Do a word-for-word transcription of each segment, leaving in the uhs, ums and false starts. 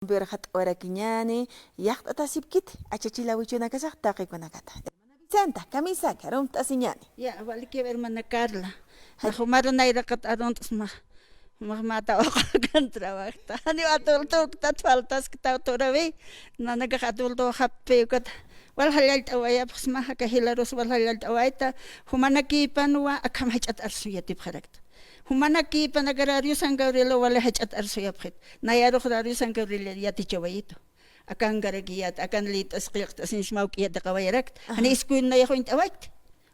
Purxat'awarakiñäni, yaqt'atasipkiti, achachilawichunakasax taqikunakata. Hermana Vicenta, kamisaki, arunt'asiñäni. Ya, walikiw hermana Carla. Jay- Nax jumaru nayraqat arunt'sma. Max mä tawaqu ukan trabajta. Janiw adulto uktat faltasktaw turawi. Nanakax adulto jappi ukat. Walja llallt'awayapxsma, aka jilarus walja llallt'awayta. Jumanakïpanwa akham jach'at arsuñ yatipxarakta. Jumanakïpan aka Radio San Gabriel wali jach'at arsuyapxit. Nayarux Radio San Gabriel yatichawayitu. Akankarakiyät, akan lït'as qillqt'asiñs mawk'i yatiqawayarakta. Ajá. Jani iskuyn nayax uñt'awayta.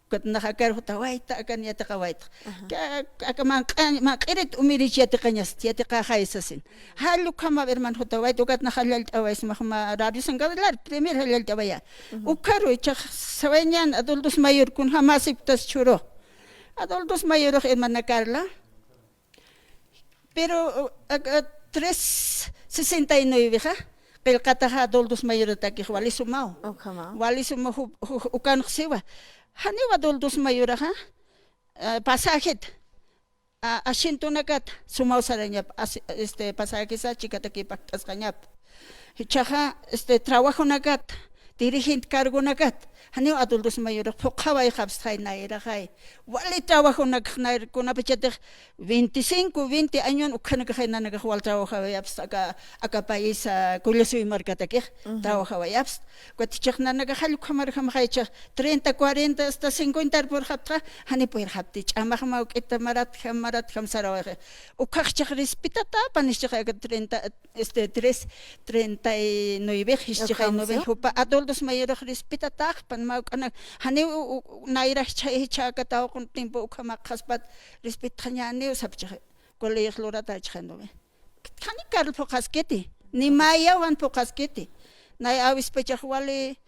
Ukat nax akar jutawayta, akan yatiqawayta. Ajá. Ka-, aka manq'a-, manq'irit umirich yatiqañast, yatiqaxay sasin. Jall ukhamaw hermano jutawayta, ukat nax jall llallt'awaysma, mä Radio San Gabriel, primer jall llallt'awaya. Ujú. Ukharu, jichhax sawayañän adultos mayor kunjamäsipktas chhuru. Adultos mayorux hermana Carla. Pero, uh, ak-, uh, tres sesenta y nueve xa, qillqataxa adultos mayoratakix wali sumaw. Ukhama. Wali sumaw ju-, ju-, ukanx siwa. Janiw adultos mayoraxa, uh, pasajit, a-, asientonakat sumaw sarañap, as-, este, pasajisa chikataki pakt'asxañap. Jichhaxa, este, trabajonakat, dirigente cargonakat, janiw adultos mayorux phuqhawayxapstxay nayraxay. Wali trabajonakx nayr kunapachatix veinticinco, veinte añon ukhanakaxay nanakax wal trabajawayapst aka, aka país, a, Kullasuy markatakix trabajawayapst. Ukat jichhax nanakax jall ukhamarjamxay jichhax treinta, cuarenta, hasta cincuenta purxaptxa, jani puyirxapti, ch'amax mawk'ita maratjam, maratjam sarawayxi. Ukhax jichhax respetatäpan jichhax aka treinta, este, tres, treinta y nueve, jichhax nueve, jupa adultos mayorux respetatäxpan, mawk'anak, janiw u-, u-, nayrax jichha, jichha aka tawaqun tiempo ukham akxaspat, respetxañäniw sapchixi, colegiox luratächixi nueve. Jani Carl phuqhaskiti, ni mayaw jan phuqhaskiti. Nay awispachax wali,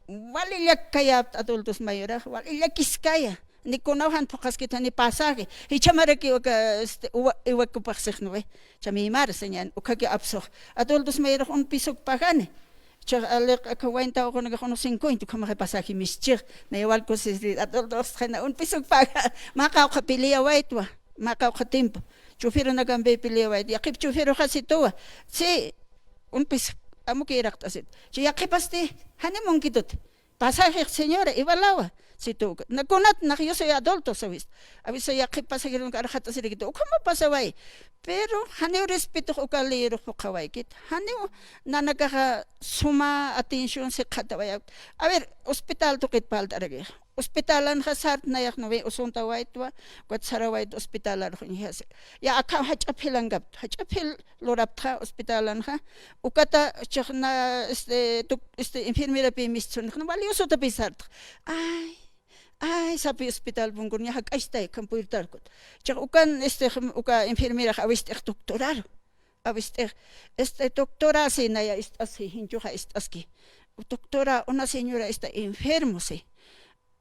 wali llakkayapta adultos mayorax, wali llakiskaya. Ni kunaw jan phuqhaskiti, ni pasaje. Jichhamarakiw aka, este, uwa-, iwakupaxsix nueve. Chami imar señan, ukhaki apsux. Adultos mayorax un pisuk pagani. Jichhax aliq aka wayn tawaqunakax unos cincuenta, ukhamaxay pasaje mischix. Nay wal kusisri, adultos xina un pisuk paga. Mä qawqha peleawaytwa. Mä qawqha tiempo. Choferunakampi peleawayta. Yaqhip choferuxa situwa. Si, un pis, amuki iraqt'asit. Chi yaqhipasti, jani munkitut. Pasaje, señora, iwalawa. Situ, na kunat, nax yo soy adulto, sawis. A veces yaqhip pasajerunaka arxat'asirakitu. Ukhama pasaway. Pero, janiw respetux uka leyirux phuqhawaykit. Janiw nanakaxa suma atención siqhatawayakta. A ver, hospital tuqit parlt'arakixa. Hospitalanxa sartnayax nueve usuntawaytwa, ukat sarawayt hospitalarux uñjasi. Ya akham jach'a philankaptu, jach'a phil luraptxa hospitalanxa, ukata chixna, este, tuc-, este, enfermerapi mistsunix, wali usutapï sartx. Ay, ay, sapi hospital punkur, ña jak'achtay, akham puertarkut. Chix ukan, este, uka enfermerax awist'ix doctoraru. Awist'ix, este, doctora, si naya ist'asi, jinchuxa ist'aski. Doctora, una señora está enfermo, si.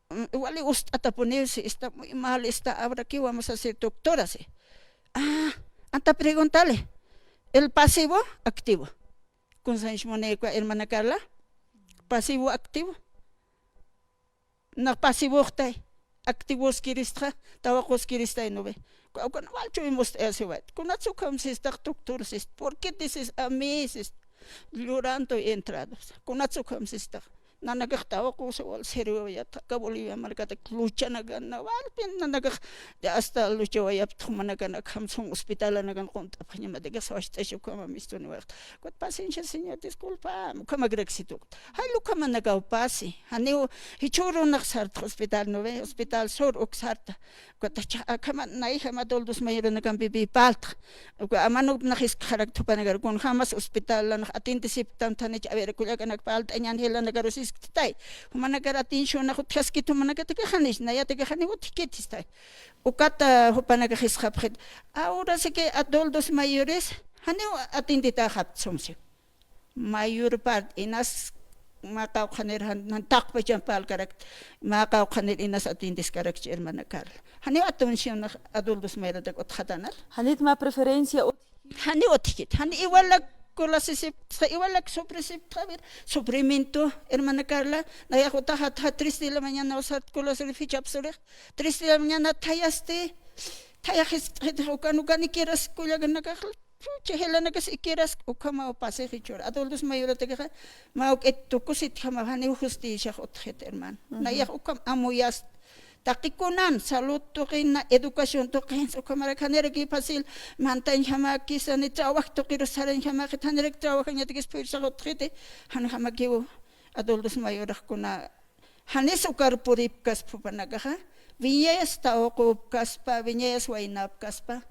Mm, wali ust'atapuniw, si, está muy mal, está, ahora, ¿qué vamos a hacer, doctora? Si. Ah, anta pregúntale. ¿El pasivo, activo? Kunsañs munayku, hermana Carla. Pasivo, activo. Nax pasivoxtay. Activoskiristxa, tawaquskiristay, ¿no ve? Ku-, kuna wal chuymust'ayasiwayt. Kunats ukham sistax, doctor, sist. ¿Por qué dices a mí, sist? Llorando y entrado. Kunats ukham sistax. Nanakax tawaqus wal sirviwayat, aka Bolivia markatak luchanakan, na walpin nanakax, ya hasta luchawayapta, jumanakan akham sum hospitalanakan qunt'apxañamat, aka sawacht'achi ukhama mistuniwayxt. Ukat paciencia, señor, disculpa, ukhamakrak situ. Jall ukhamanakaw pasi, janiw, jichhürunax sarta hospital, ¿no ve? Hospital Sur uk sarta. Ukat jichha akhama, nayjama adultos mayorunakampipi parltx. Uka amanuk nax jiskxarakta jupanakar, kunjamas hospitalanax atiendesipktam, thanicha, a ver, kullakanak parlt'añän jilanakaru sisktitay. Jumanakar atencionax utjaskit jumanakatakix, janich, nayatakix janiw utjkit sistay. Ukat, ah, jupanakax jisxapxit. Ahora sí que adultos mayores, janiw atiendetäxapta sumsiw. Mayor parte, inas mä qawqhanir jan, jan taqpachan parlkarakta, mä qawqhanir inas atiendeskarakchi, hermana Carla. Janiw atencionax adultos mayoratak utjatanal. Janit mä preferencia ut- Janiw utjkit, jani iwalak kulasisiptxa, iwalak sufrisiptxa, a ver, sufrimiento, hermana Carla, nayax utjatxa tres de la mañana usat kulasir fichapsurix, tres de la mañana thayasti, thayax jiskt'xitix ukan, ukanikirasti kullakanakax, Pucha, jilanakas ikirask ukhamaw pasix jichhür. Adultos mayoratakixa, mawk'it tukusitjamaw, janiw justiciax utjit, hermano. Nayax ukham amuyast. Taqi kunan, salud tuqina, educación tuqins, ukhamarak janirak fácil mantañjamäkisa, ni trabajo tuqirus sarañjamäkit, janirak trabajañatakis fuerzax utjiti, janjamakiw adultos mayorax kuna, janis ukar puripkaspa jupanakaxa, wiñayas tawaqupkaspa, wiñayas waynapkaspa,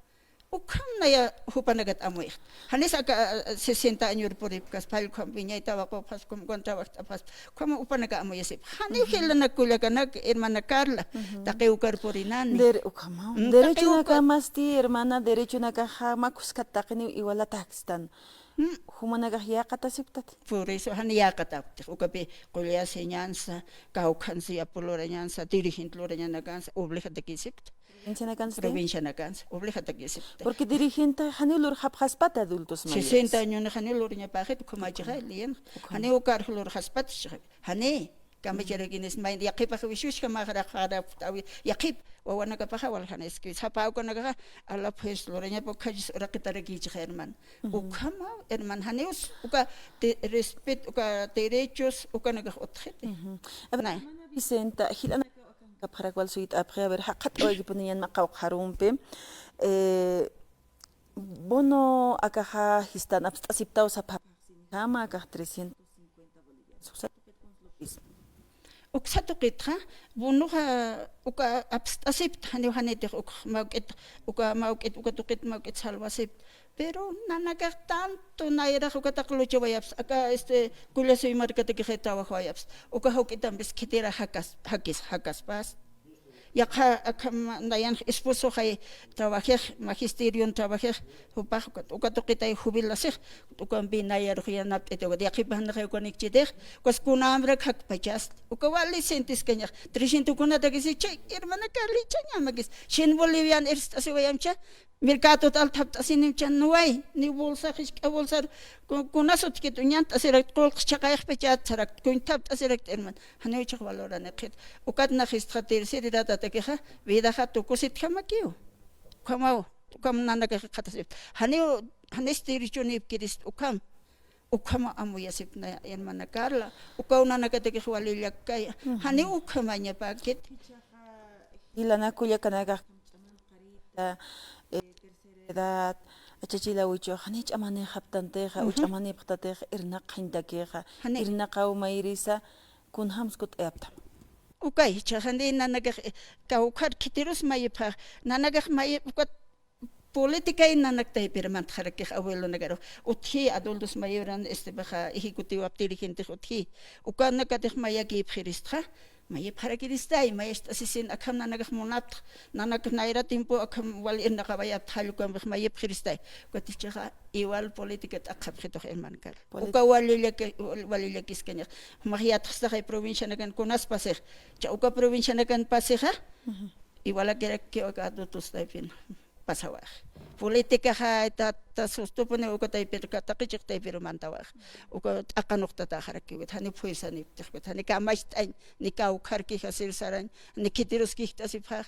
ukham naya jupanakat amuyxt. Janis aka, ah, sesenta añor puripkaspa, jall ukham wiñay tawaqupxaspa, ukham ukan trabajt'apxaspa, ukham jupanaka amuyasipx. Janiw jilanak kullakanak, hermana Carla, taqi ukar purinani. Der-, ukhamaw. Mm, taqi uka- Derechonaka masti, hermana, derechonakaxa mä khuskhat taqiniw igualatakstan. Mm. Jumanakax yäqatasipktati. Por eso, jani yäqatapktix, ukapi qullasiñansa, kawkhansa, yapu lurañansa, dirigente lurañanakansa, obligatakisipkta. Provincianakansa. Provincianakansa, obligatakisipkta. Porque dirigente janiw lurxapxaspati adultos mayores. Sesenta añoni janiw lurañapäxit, ukhamachixay, liyan. Ukham. Janiw ukarux lurxaspati, chixay. Jani, kamacharakinis, may, yaqhipax wisuchka, mä jarax, jarax, yaqhip, wawanakapaxa, wal janiski. Sapa ukanakaxa, a la pues, lurañapa, ukhachis uraqitarakichix, hermano. Ukhamaw, hermano, janiw uka de-, respeto, uka derechos, ukanakax utjiti. Nay. Hermana Vicenta, jilanaka Kapxarak wal suyt'apxi, a ver, jaqhat'awayipuniñan mä qawqha arumpi. Eh, bono akaxa jistan apst'asiptaw sapxapxsinjama, akax trescientos cincuenta bolivianos. Uksa tuqit kunslupis. Uksa tuqitxa, bonoxa uka apst'asipta, janiw janitix uk mawk'it, uka mawk'it, uka tuqit mawk'it salvasipta. Pero nanakax tanto nayrax ukataq luchawayapsa, aka, este, Kullasuy markatakixay trabajawayapsa. Uka jawk'itampis khitira jakas-, jakis-, jakaspas. Yaqha, akham nayan esposoxay trabajix, magisterion trabajix, jupax uka, uka tuqitay jubilasix, ukampi nayarux yanapt'iti, uka yaqhipanxay ukanikchitix, ukas kunamrak jakpachas, uka wali sientiskañax, trescientos kunatakisi chay, hermana Carlichañamakis, cien boliviano irst'asiwayamcha, Mercadot althapt'asinimcha nuway, ni bolsa, jisk'a bolsar, ku-, kunasut kit uñant'asirakt, qullqs chaqayxpachat sarakt, kuñthapt'asirakt, hermano. Janiw chaq valorani qhit. Ukat naxistxa tercer edadatakixa, vidaxa tukusitjamakiw. Ukhamaw, ukham nanakax qhatasipta. Janiw, janis derechonipkirist ukham. Ukhama amuyasipna, hermana Carla. Ukaw nanakatakix wali llakkaya. Janiw ukhamañapäkit. Jilana kullakanakax, eh, tercera edad, achachilawichu, jani ch'amanixaptantixa, u ch'amanipxtatixa, irnaqañtakixa, irnaqaw mayrisa, kunjams kutt'ayaptam. Ukay, jichhax jani nanakax, eh, kawkhar khitirus mayipxa, nanakax mayip, ukat política y nanak taypir mantxarakix abuelonakaru. Utji adultos mayoran, este, baja ejecutivap dirigentix utji. Ukanakatix mayakipxiristxa, mayipxarakiristay, mayacht'asisin akham nanakax munaptx, nanakax nayra tiempo akham wal irnaqawayaptx jall ukampix mayipxiristay. Ukatix chixa igual política t'aqhapxitux hermano Carlos. Política. Uka wali llaki-, wali llakiskañax. Jumax yatxstaxay provincianakan kunas pasix. Cha uka provincianakan pasixa, igualakirakiw aka adultos taypin pasawax. Politicaxa, ta, ta sustupuni uka taypir, ka taqi chiq taypir mantawax. Uka t'aqanuqtataxarakiwit, jani fuerzaniptixkit, jani kamacht'añ, ni kawkharkixasir sarañ, ni khitirus kijt'asipxax.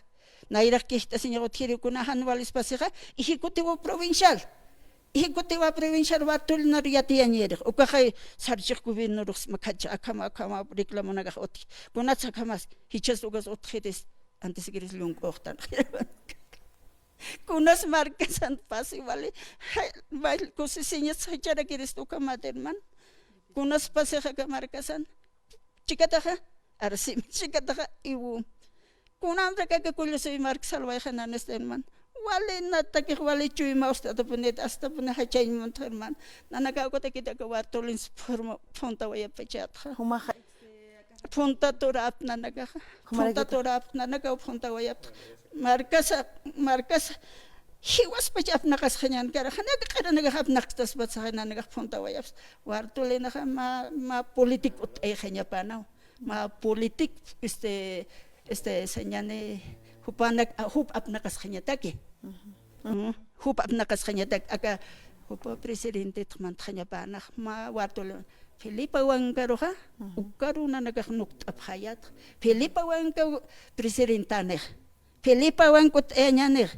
Nayrax kijt'asiñax utjiri kuna jan walispasixa, ejecutivo provincial. Ejecutivo provincial Bartolinaru yatiyañirix. Ukaxay sarchix gobiernorux smakhacha, akhama, akhama reclamonakax utji. Kunats akhamas, jichhas ukas utjiris, antes kiris llunk'uxtan. Kunas markasan pasi wali, jay, may kusisiñas jichharakirist ukhamat, hermano. Kunas pasixa aka markasan. Chikataxa, arsim, chikataxa, iwu. Kunamrak aka Kullasuy mark salwayxa nanista, hermano. Wali natakix wali chuymawstatapunit, astapuni jachañ muntxa, hermano. Nanaka ukatakit aka Bartolins forma, phuntawayapachatxa. Jumaxa. Phuntaturap nanakaxa. Jumarakita. Phuntaturap nanaka phuntawayaptxa. Markasa, markasa. Jiwaspach apnaqasxañan kara. Janaka q'iranakax apnaqtaspasaxa nanakax phuntawayaps. Bartolinaxa mä, mä politic ut'ayxañapanaw. Mä politic, este, este, sañani jupanak, a, jup apnaqasxañataki. Mm, jup apnaqasxañatak, aka jupa presidentetx mantxañapanax, mä Bartolomé Felipa Wankaruxa, ukaru nanakax nukt'apxayat. Felipa Wanka presidentanix. Felipa Wanka ut'ayañanix.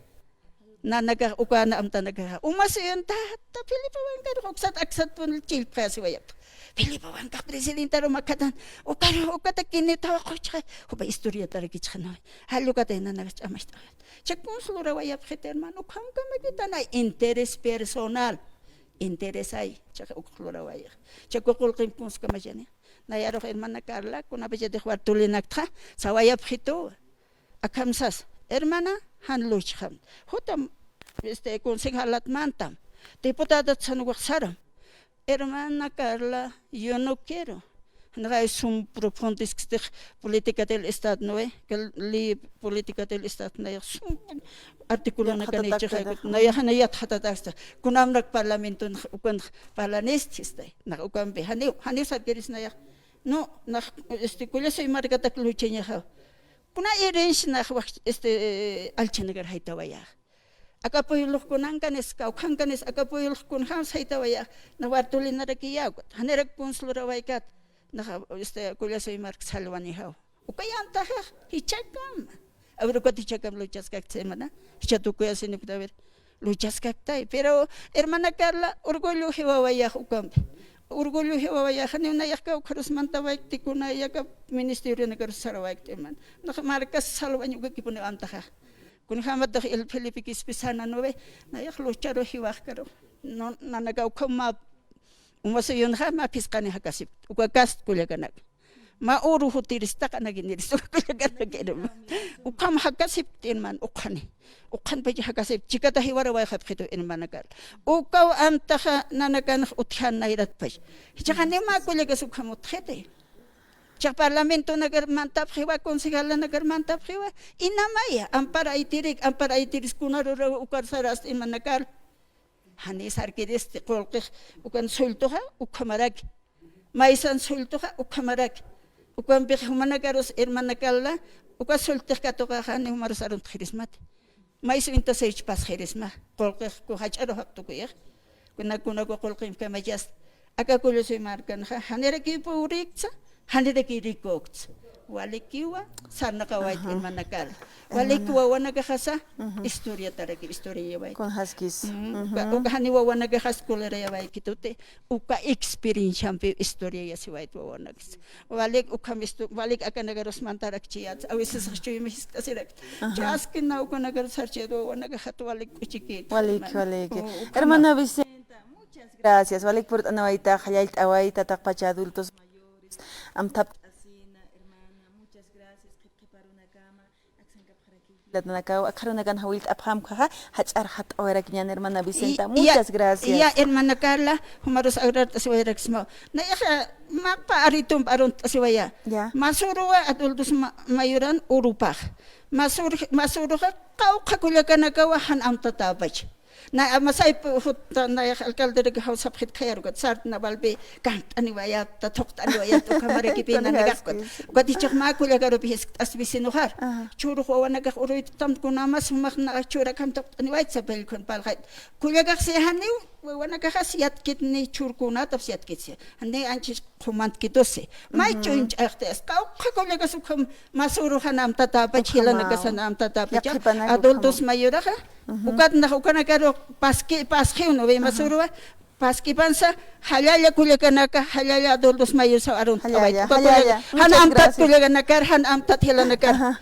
Nanakax ukan amtanakaxa. Umasuyuntata Felipe Huancarux uksat aksatpun chillpxasiwayapta. Felipe Huancax presidentaru makatan. Ukaru, ukata kinitawa quchxa. Jupa historiatarakichxanawi. Jallukatay nanakax ch'amacht'awayapta. Chakun lurawayapxita, hermano, ukhamkamakitana interés personal. Interesay, chaq ukx lurawayxa. Chaq uka qullqimp kunskamachani. Nayarux hermana Carla, kunapachatix Bartolinaktxa, sawayapxitu. Akham sas, hermana, jan luchxam. Jutam, este, concejalat mantam. Diputadat sanuwax saram. Hermana Carla, yo no quiero. Naqay sum profundisktix política del Estado, ¿no ve? Que li política del Estado, nayax sum articulonakani chiqay, nayax na yatxatataksta. Kunamrak parlamento, ukan parlanisti, este, nax ukampi, janiw, janiw sarkiris nayax. No, nax, este, Kullasoy markatak luchañaxaw. Kuna herencia nax wax, este, allchanakar jaytawayax. Aka pueblox kunankanis, kawkhankanis, aka pueblox kunjams jaytawayax, nax Bartolinarakiyaw, janirak kuns lurawaykat, nax, este, Kullasoy mark salwanijaw. Ukay antajax, jichhakam. A ver, ukat jichhakam luchaskakta, hermana. Jichha tukuyasini, a ver, luchaskaktay. Pero, hermana Carla, orgullo jiwawayax ukampi. Orgullo jiwawayax, janiw nayax kawkharus mantawaykti, kuna yaka ministerionakarus sarawaykt, hermana. Nax markas salwañ ukakipuniw antajax. Kunjamatax el Felipe Quispe sana, ¿no ve? Nayax lucharu jiwaxkaru. No, nanaka ukham mä, umasuyunxa mä phisqani jakasipkt. Uka kast kullakanaka. Mä uru jutirista q'anakiniris uka kullakanaka, hermano. Ukham jakasipkt, hermano, ukhani. Ukhanpacha jakasipkt. Chikata jiwarawayxapxitu, hermana Carla. Ukaw antaxa nanakanx utjan nayratpach. Jichhaxa ni mä kullakas ukham utjiti. Chaq parlamentonakar mantapxiwa, concejalanakar mantapxiwa, inamaya, ampar aytirik, ampar aytiris kunarura ukar sarasti, hermana Carla. Jani sarkiristi, qullqix ukan sulltuxa ukhamaraki. Maysan sulltuxa ukhamaraki. Ukampix jumanakarus, hermana Carla, uka sulltix katuqaxa jani jumarus aruntxirismati. Maysu intasayuch pasxirisma, qullqix kun jach'aru jaqtukuyax. Kuna, kuna uka qullqimp kamachas. Aka Kullasoy markanxa, janirakiw puriktsa, janirakiw riküktsa. Walikiwa, sarnaqawayt, hermana Carla. Walik wawanakaxasa, historiataraki, historiayawayt. Kunjaskis. Uka, uka jani wawanakaxas kulirayawaykituti, uka experienciampiw historiayasiwayt wawanaksa. Walik ukham estu-, walik akanakarus mantarakchiyats, a veces chuyma jiskt'asirakta. Chaskina ukanakarus sarchiyat wawanakaxat walik k'uchikit. Walik, walik. Hermana Vicenta, muchas gracias. Walik purt'anawayta, jallallt'awayta, taqpacha adultos mayores. Amthapt'asina, hermana, muchas gracias. Qhipqhiparunakama. Latanakaw, akharunakan jawillt'apxam ukhaxa, jach'ar jat'awayarakiñan, hermana Vicenta. Muchas gracias. Ya, hermana Carla, jumarus agrart'asiwayaraksmaw. Nayaxa, mapa aritump arunt'asiwaya. Ya. Masuruwa, adultos ma-, mayuran urupax. Masur-, masuruxa, qawqha kullakanakawa jan amtatäpach. Na, masayp juta, nayax alcalderaki jawsapxit khayar ukat, sartna walpi kant'aniwayapta, thuqt'aniwayapta, ukhamarakipi nanakax ukat. Ukat jichhax mä kullakarupi jiskt'as vecinoxar. Chhurux wawanakax uruytutam, kunamas jumax na chhurakham thuqt'aniwaytsa, pillkhun parlxayt. Kullakaxsi janiw, wawanakaxas yatkitni, chhurkunatapas yatkitsi. Jani anchis qhumantkitusi. May ch'uñch'axti, as qawqha kullakas ukham masuru jan amtatäpach, jilanakasan amtatäpach. Adultos mayuraxa. Ukat nax ukanakaru paski, pasqiw, ¿no ve? Masuruwa, paskipansa, jallalla kullakanaka, jallalla adultos mayores arunt'awayt. Uka kullaka, jan amtat kullakanakar, jan amtat jilanakar.